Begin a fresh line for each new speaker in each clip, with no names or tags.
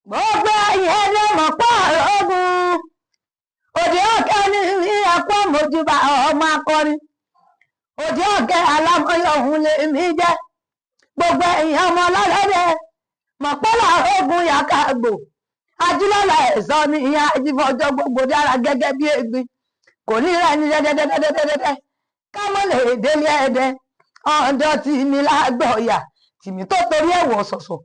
Gbogbo ẹ̀yin ẹni mọ̀ pọ̀ ogun òde ọ̀kẹ́ ní ẹ̀kọ́ mojúbà, ọmọ akọrin òde ọ̀kẹ́ alámọ̀yọ̀ òun lè mí jẹ́. Gbogbo ẹ̀yin ọmọ ọlọ́lẹ́dẹ̀ mọ̀pọ́lá ogun yàkàgbò ajílọ́lá ẹ̀sọ́ ní ìyá ajífọ́jọ́ gbogbo dára gẹ́gẹ́ bí egbin kò ní rẹ̀ ní dẹ́dẹ́dẹ́dẹ́dẹ́dẹ́ kámọ́ lè délé ẹ̀dẹ́ ọ̀dọ́ tì mí lágbọ̀ọ́yà tìmí tó torí ẹ̀wọ̀ ṣọ̀ṣọ̀.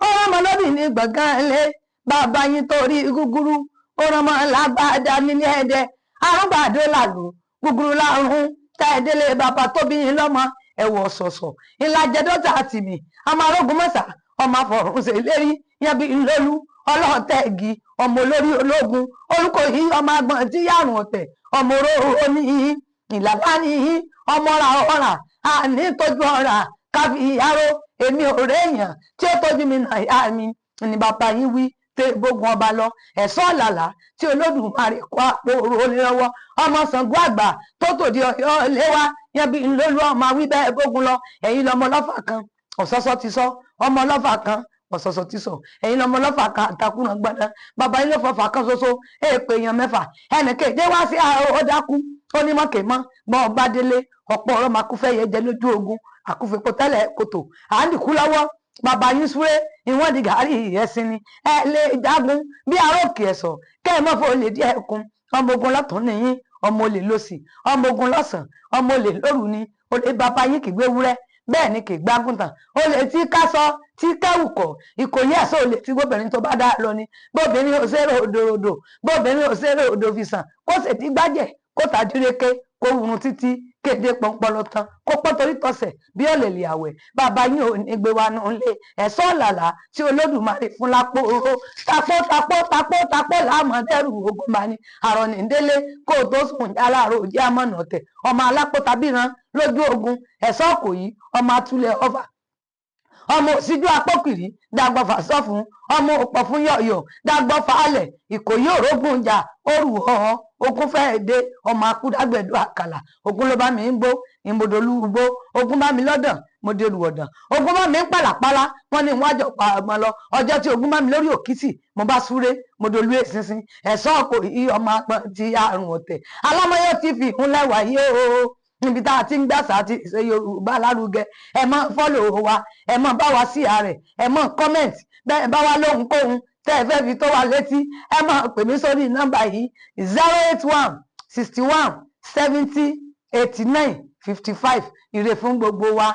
Ó rán ọmọ lóbì ní gbọ̀ngàn ilé bàbá yín torí gúgúrú. Ó rán ọmọ lágbàdá nílé ẹ̀dẹ́ arúgbàdó làlù gúgúrú lárùn tá ẹ̀dẹ́lé bàbá tó bí yín lọ́mọ ẹ̀wọ̀ ṣọ̀ṣọ̀ ìlàjẹ̀dọ́ta tìmí ọmọ arógun mọ́sà, ọmọ afọ̀run ṣe lérí yẹn bí ńlọ́lú ọlọ́ọ̀tẹ́ẹ̀gì, ọmọ olórí ológun olùkọ́ yìí, ọmọ agbọ̀n tí yàrùn ọ̀tẹ̀, ọmọ oró oníyìn ìlàlá níyìn, ọmọ ọ̀rà ọ̀rà àní tójú ọ̀rà káfí ìyáró. Èmi ò réèyàn tí ó tọ́jú mi náà ìyá mi ní bàbá yín wí tẹ gbógun ọba lọ. Ẹ̀sọ́ ọ̀làlà tí Olódùmarè kó àpò òrò lọ́wọ́, ọmọ Ṣàngó àgbà tó tòdì Ọ̀yọ́ léwá yẹn bí ńlọ́lú, ọmọ awí bẹ́ẹ̀ gbógun lọ. Ẹ̀yin lọmọ ọlọ́fà kan ọ̀sọ́sọ́ ti sọ, ọmọ ọlọ́fà kan ọ̀sọ̀sọ̀ ti sọ. Ẹ̀yin lọmọ ọlọ́fà kan àtàkùnà gbọ́dọ̀. Bàbá yín ló fọfà kan ṣoṣo èèpẹ̀ èèyàn mẹ́fà ẹnì kéde wá sí ó dákú ó ní mọ̀kẹ́ mọ́ gbọ́n ọba délé. Ọ̀pọ̀ ọ̀rọ̀ máa kú fẹ́ yẹ jẹ lójú ogun àkúfẹ́pọ̀ tẹ́lẹ̀ kòtò à ń dìkú lọ́wọ́. Bàbá yín súré ìwọ́n di gàárì ẹ̀sìn ni ẹ lè jagun bí aróòkè ẹ̀sọ̀ kẹ́ ẹ mọ́fọ́ olè díẹ̀ kún. Ọmọ ogun lọ́tún nìyín, ọmọ olè lọ́sì, ọmọ ogun lọ́sàn, ọmọ olè lóru ni. Olè bàbá yín kì í gbé wúrẹ́, bẹ́ẹ̀ ni kì í gbágùntàn. Olè tí kásọ tí kẹ́wùkọ̀ Ìkòyí ẹ̀sọ́ olè tí gbóbìnrin tó bá dá lọ ni gbóbìnrin ò ṣeré òdòdó, gbóbìnrin ò ṣeré òdò fi sàn kó sì ti gbájẹ̀ kó tàdúrékè kó wurun títí kéde pọnpọlọ tán kó pọ́ torí tọ̀sẹ̀ bí ọ̀lẹ̀lẹ̀ àwẹ̀. Bàbá yín ò ní gbé wa nù lé ẹ̀sọ́ ọ̀làlà tí Olódùmarè fún lápò tapó tapó tapó tapó láàmú dẹ́rù ogun bá ní àrọ̀nìdélé kó o tó sùn aláàrò jẹ́ àmọ̀nà ọ̀tẹ̀, ọmọ alápò tàbíran lójú ogun. Ẹ̀sọ́ kò yí ọmọ atúlẹ̀ ọfà, ọmọ òsíjú apókìrí dàgbọ̀fà sọ́fun, ọmọ òpọ̀ fún yọ̀yọ̀ dàgbọ̀fà alẹ̀. Ìkòyí òrógùn jà òrù ọ̀hán ogun fẹ́ẹ́ dé, ọmọ akúdágbẹ̀dọ̀ àkàlà. Ogun ló bá mi ń gbó ìmọ̀dọ̀lú gbó, ogun bá mi lọ́dàn mo dèrò ọ̀dàn, ogun bá mi ń pàlàpàlà wọn ní wájọ pa ọmọ lọ. Ọjọ́ tí ogun bá mi lórí òkìtì mo bá súré mo dolú èsinsin. Ẹ̀sọ́ kò yí ọmọ apọn ti àrùn ọ̀tẹ̀. Alámọ̀yọ́ TV ń lẹ́wà yìí o, níbi tá a ti ń gbàsà àti ìṣe Yorùbá lárugẹ. Ẹ máa follow wa, ẹ máa bá wa sí ààrẹ, ẹ máa comment bẹ́ẹ̀ bá wa lóhun kóhun tẹ́ ẹ fẹ́ fi tó wa létí. Ẹ máa pè mí sórí nọ́mbà yìí: 081 61 70 89 55. Ire fún gbogbo wa.